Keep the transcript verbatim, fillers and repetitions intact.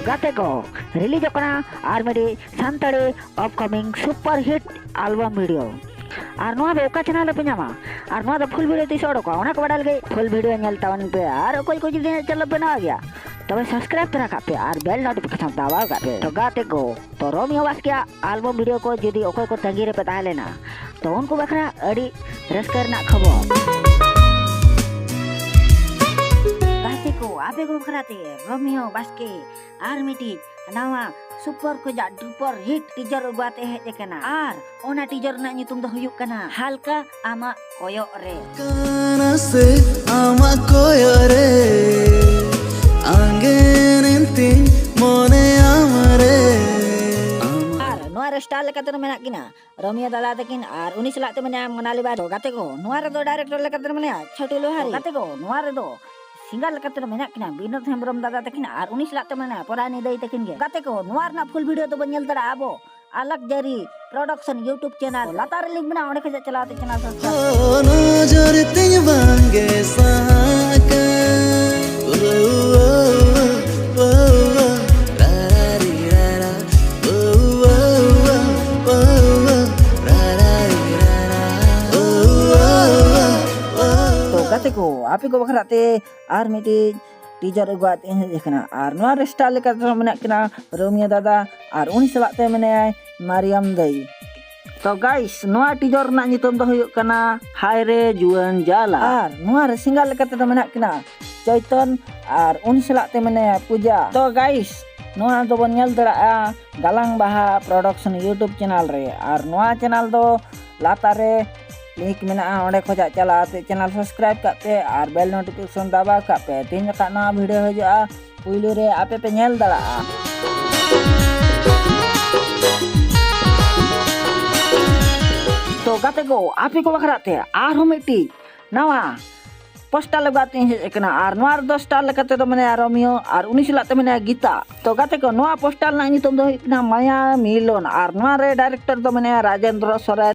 ᱜᱟᱛᱮ ᱠᱚ, ᱨᱤᱞᱤᱡᱚᱜ ᱠᱟᱱᱟ ᱟᱨ ᱢᱤᱫᱴᱤᱡ ᱥᱟᱱᱛᱟᱲᱤ ᱟᱯᱠᱟᱢᱤᱝ ᱥᱩᱯᱟᱨ ᱦᱤᱴ ᱟᱞᱵᱟᱢ ᱵᱷᱤᱰᱤᱭᱳ᱾ ᱟᱨ ᱱᱚᱣᱟ ᱫᱚ ᱚᱠᱟ ᱪᱮᱱᱮᱞ ᱨᱮᱯᱮ ᱧᱟᱢᱟ ᱟᱨ ᱱᱚᱣᱟ ᱫᱚ ᱯᱷᱩᱞ ᱵᱷᱤᱰᱤᱭᱳ ᱛᱤᱥ ᱚᱰᱚᱠᱚᱜᱼᱟ, ᱚᱱᱟ ᱠᱚ ᱵᱟᱰᱟᱭ ᱞᱟᱹᱜᱤᱫ ᱯᱷᱩᱞ ᱵᱷᱤᱰᱤᱭᱳ ᱧᱮᱞ ᱛᱟᱵᱚᱱ ᱯᱮ᱾ ᱟᱨ ᱚᱠᱚᱭ ᱠᱚ ᱡᱩᱫᱤ ᱤᱧᱟᱹᱜ ᱪᱮᱱᱮᱞ ᱯᱮ ᱱᱟᱣᱟ ᱜᱮᱭᱟ, ᱛᱚᱵᱮ ᱥᱟᱵᱥᱠᱨᱟᱭᱤᱵ ᱛᱚᱨᱟ ᱠᱟᱜ ᱯᱮ ᱟᱨ ᱵᱮᱞ ᱱᱳᱴᱤᱯᱷᱤᱠᱮᱥᱚᱱ ᱫᱟᱵᱟᱣ ᱠᱟᱜ ᱯᱮ᱾ ᱛᱚ ᱜᱟᱛᱮ ᱠᱚ, ᱛᱚ ᱨᱳᱢᱤᱭᱳ ᱵᱟᱥᱠᱮᱭᱟᱜ ᱟᱞᱵᱟᱢ ᱵᱷᱤᱰᱤᱭᱳ ᱠᱚ ᱡᱩᱫᱤ ᱚᱠᱚᱭ ᱠᱚ ᱛᱟᱺᱜᱤ ᱨᱮᱯᱮ ᱛᱟᱦᱮᱸ ᱞᱮᱱᱟ, ᱛᱚ ᱩᱱᱠᱩ ᱵᱟᱠᱷᱨᱟ ᱟᱹᱰᱤ ᱨᱟᱹᱥᱠᱟᱹ ᱨᱮᱱᱟᱜ ᱠᱷᱚᱵᱚᱨ᱾ ᱜᱟᱛᱮ ᱠᱚ, ᱟᱯᱮ ᱠᱚ ᱵᱟᱠᱷᱨᱟ ᱛᱮ ᱨᱳᱢᱤᱭᱳ ᱵᱟᱥᱠᱮ ᱟᱨ ᱢᱤᱫᱴᱤᱡ ᱱᱟᱣᱟ ᱥᱩᱯᱟᱨ ᱠᱷᱚᱡᱟᱜ ᱰᱩᱯᱟᱨ ᱦᱤᱴ ᱴᱤᱡᱟᱨ ᱩᱰᱩᱠ ᱟᱛᱮ ᱦᱮᱡ ᱟᱠᱟᱱᱟ᱾ ᱟᱨ ᱚᱱᱟ ᱴᱤᱡᱟᱨ ᱨᱮᱱᱟᱜ ᱧᱩᱛᱩᱢ ᱫᱚ ᱦᱩᱭᱩᱜ ᱠᱟᱱᱟ ᱦᱟᱞᱠᱟ ᱟᱢᱟᱜ ᱠᱚᱭᱚᱜ ᱨᱮ᱾ ᱠᱟᱱᱟ ᱥᱮ ᱟᱢᱟᱜ ᱠᱚᱭᱚᱜ ᱨᱮ, ᱟᱸᱜᱮᱱ ᱮᱱ ᱛᱤᱧ ᱢᱚᱱᱮ ᱟᱢ ᱨᱮ᱾ ᱟᱨ ᱱᱚᱣᱟ ᱨᱮ ᱥᱴᱟᱨ ᱞᱮᱠᱟᱛᱮ ᱫᱚ ᱢᱮᱱᱟᱜ ᱠᱤᱱᱟ ᱨᱳᱢᱤᱭᱳ ᱫᱟᱫᱟ ᱛᱟᱹᱠᱤᱱ ᱟᱨ ᱩᱱᱤ ᱥᱟᱞᱟᱜ ᱛᱮ ᱢᱮᱱᱟᱭᱟ ᱢᱚᱱᱟᱞᱤ ᱵᱟᱨ᱾ ᱜᱟᱛᱮ ᱠᱚ, ᱱᱚᱣᱟ ᱨᱮᱫᱚ ᱰᱟᱭᱨᱮᱠᱴᱚᱨ ᱞᱮᱠᱟᱛᱮ ᱢᱮᱱᱟᱭᱟ ᱪᱷᱳᱴᱩ ᱞᱳᱦᱟᱨᱤ᱾ ᱜᱟᱛᱮ ᱠᱚ, ᱱᱚᱣᱟ ᱨᱮᱫᱚ ᱥᱤᱝᱜᱟᱨ ᱞᱮᱠᱟᱛᱮ ᱫᱚ ᱢᱮᱱᱟᱜ ᱠᱤᱱᱟ ᱵᱤᱱᱳᱫ ᱦᱮᱢᱵᱨᱚᱢ ᱫᱟᱫᱟ ᱛᱟᱹᱠᱤᱱ ᱟᱨ ᱩᱱᱤ ᱥᱟᱞᱟᱜ ᱛᱮ ᱢᱮᱱᱟᱭᱟ ᱯᱚᱨᱟᱭᱱᱤ ᱫᱟᱹᱭ ᱛᱟᱹᱠᱤᱱ ᱜᱮ᱾ ᱜᱟᱛᱮ ᱠᱚ, ᱱᱚᱣᱟ ᱨᱮᱱᱟᱜ ᱯᱷᱩᱞ ᱵᱷᱤᱰᱤᱭᱳ ᱫᱚᱵᱚᱱ ᱧᱮᱞ ᱫᱟᱲᱮᱭᱟᱜᱼᱟ ᱟᱵᱚ ᱟᱞᱟᱠ ᱡᱟᱹᱨᱤ ᱯᱨᱚᱰᱟᱠᱥᱚᱱ YouTube ᱪᱮᱱᱮᱞ᱾ ᱞᱟᱛᱟᱨ ᱨᱮ ᱞᱤᱝᱠ ᱢᱮᱱᱟᱜᱼᱟ, ᱚᱸᱰᱮ ᱠᱷᱚᱱᱟᱜ ᱪᱟᱞᱟᱣ ᱠᱟᱛᱮ ᱪᱮᱱᱮᱞ ᱥᱟᱵᱥᱠᱨᱟᱭᱤᱵ᱾ ᱱᱚᱡᱚᱨ ᱛᱤᱧ ᱵᱟᱝᱜᱮ ᱥᱟᱦᱟ ᱠᱟᱱ᱾ ᱳ, ᱳ, ᱳ, ᱳ, ᱳ, ᱨᱟ, ᱨᱟ, ᱨᱤ, ᱨᱟ, ᱨᱟ᱾ ᱳ, ᱳ, ᱳ, ᱳ, ᱳ, ᱨᱟ, ᱨᱟ, ᱨᱤ, ᱨᱟ, ᱨᱟ᱾ ᱳ, ᱳ, ᱳ, ᱳ, ᱳ᱾ ᱛᱚ ᱜᱟᱛᱮ ᱠᱚ, ᱟᱯᱮ ᱠᱚ ᱵᱟᱠᱷᱨᱟ ᱛᱮ ᱟᱨ ᱢᱤᱫᱴᱤᱡ ᱴᱤᱡᱟᱨ ᱟᱹᱜᱩ ᱠᱟᱛᱮ ᱤᱧ ᱦᱮᱡ ᱟᱠᱟᱱᱟ᱾ ᱟᱨ ᱱᱚᱣᱟ ᱨᱮ ᱥᱴᱟᱨ ᱞᱮᱠᱟᱛᱮ ᱢᱮᱱᱟᱜ ᱠᱤᱱᱟ ᱨᱳᱢᱤᱭᱳ ᱫᱟᱫᱟ ᱟᱨ ᱩᱱᱤ ᱥᱟᱞᱟᱜ ᱛᱮ ᱢᱮᱱᱟᱭᱟ ᱢᱟᱨᱤᱭᱟᱢ ᱫᱟᱹᱭ᱾ ᱛᱚ ᱜᱟᱭᱥ, ᱱᱚᱣᱟ ᱴᱤᱡᱟᱨ ᱨᱮᱱᱟᱜ ᱧᱩᱛᱩᱢ ᱫᱚ ᱦᱩᱭᱩᱜ ᱠᱟᱱᱟ ᱦᱟᱭ ᱨᱮ ᱡᱩᱣᱟᱹᱱ ᱡᱟᱞᱟ᱾ ᱟᱨ ᱱᱚᱣᱟ ᱨᱮ ᱥᱤᱝᱜᱟᱨ ᱞᱮᱠᱟᱛᱮ ᱫᱚ ᱢᱮᱱᱟᱜ ᱠᱤᱱᱟ ᱪᱚᱭᱛᱚᱱ ᱟᱨ ᱩᱱᱤ ᱥᱟᱞᱟᱜ ᱛᱮ ᱢᱮᱱᱟᱭᱟ ᱯᱩᱡᱟ᱾ ᱛᱚ ᱜᱟᱭᱥ, ᱱᱚᱣᱟ ᱫᱚᱵᱚᱱ ᱧᱮᱞ ᱫᱟᱲᱮᱭᱟᱜᱼᱟ ᱜᱟᱞᱟᱝ ᱵᱟᱦᱟ ᱯᱨᱚᱰᱟᱠᱥᱚᱱ YouTube ᱪᱮᱱᱮᱞ ᱨᱮ᱾ ᱟᱨ ᱱᱚᱣᱟ ᱪᱮᱱᱮᱞ ᱫᱚ ᱞᱟᱛᱟᱨ ᱨᱮ ᱞᱤᱝᱠ ᱢᱮᱱᱟᱜᱼᱟ, ᱚᱸᱰᱮ ᱠᱷᱚᱱᱟᱜ ᱪᱟᱞᱟᱣ ᱠᱟᱛᱮ ᱪᱮᱱᱮᱞ ᱥᱟᱵᱥᱠᱨᱟᱭᱤᱵ ᱠᱟᱜ ᱯᱮ ᱟᱨ ᱵᱮᱞ ᱱᱳᱴᱤᱯᱷᱤᱠᱮᱥᱚᱱ ᱫᱟᱵᱟᱣ ᱠᱟᱜ ᱯᱮ᱾ ᱛᱤᱱ ᱡᱚᱠᱷᱟᱜ ᱱᱚᱣᱟ ᱵᱷᱤᱰᱤᱭᱳ ᱦᱤᱡᱩᱜᱼᱟ, ᱯᱩᱭᱞᱩ ᱨᱮ ᱟᱯᱮ ᱯᱮ ᱧᱮᱞ ᱫᱟᱲᱮᱭᱟᱜᱼᱟ᱾ ᱛᱚ ᱜᱟᱛᱮ ᱠᱚ, ᱟᱯᱮ ᱠᱚ ᱵᱟᱠᱷᱨᱟ ᱛᱮ ᱟᱨᱦᱚᱸ ᱢᱤᱫᱴᱤᱡ ᱱᱟᱣᱟ ᱯᱳᱥᱴᱟᱨ ᱞᱮᱠᱟᱛᱮᱧ ᱦᱮᱡ ᱟᱠᱟᱱᱟ᱾ ᱟᱨ ᱱᱚᱣᱟ ᱨᱮᱫᱚ ᱥᱴᱟᱨ ᱞᱮᱠᱟᱛᱮ ᱫᱚ ᱢᱮᱱᱟᱭᱟ ᱨᱳᱢᱤᱭᱳ ᱟᱨ ᱩᱱᱤ ᱥᱟᱞᱟᱜ ᱛᱮ ᱢᱮᱱᱟᱭᱟ ᱜᱤᱛᱟ᱾ ᱛᱚ ᱜᱟᱛᱮ ᱠᱚ, ᱱᱚᱣᱟ ᱯᱳᱥᱴᱟᱨ ᱨᱮᱱᱟᱜ ᱧᱩᱛᱩᱢ ᱫᱚ ᱦᱩᱭᱩᱜ ᱠᱟᱱᱟ ᱢᱟᱭᱟ ᱢᱤᱞᱚᱱ ᱟᱨ ᱱᱚᱣᱟ ᱨᱮ ᱰᱟᱭᱨᱮᱠᱴᱚᱨ ᱫᱚ ᱢᱮᱱᱟᱭᱟ ᱨᱟᱡᱮᱱᱫᱨᱚ ᱥᱚᱨᱮᱱ᱾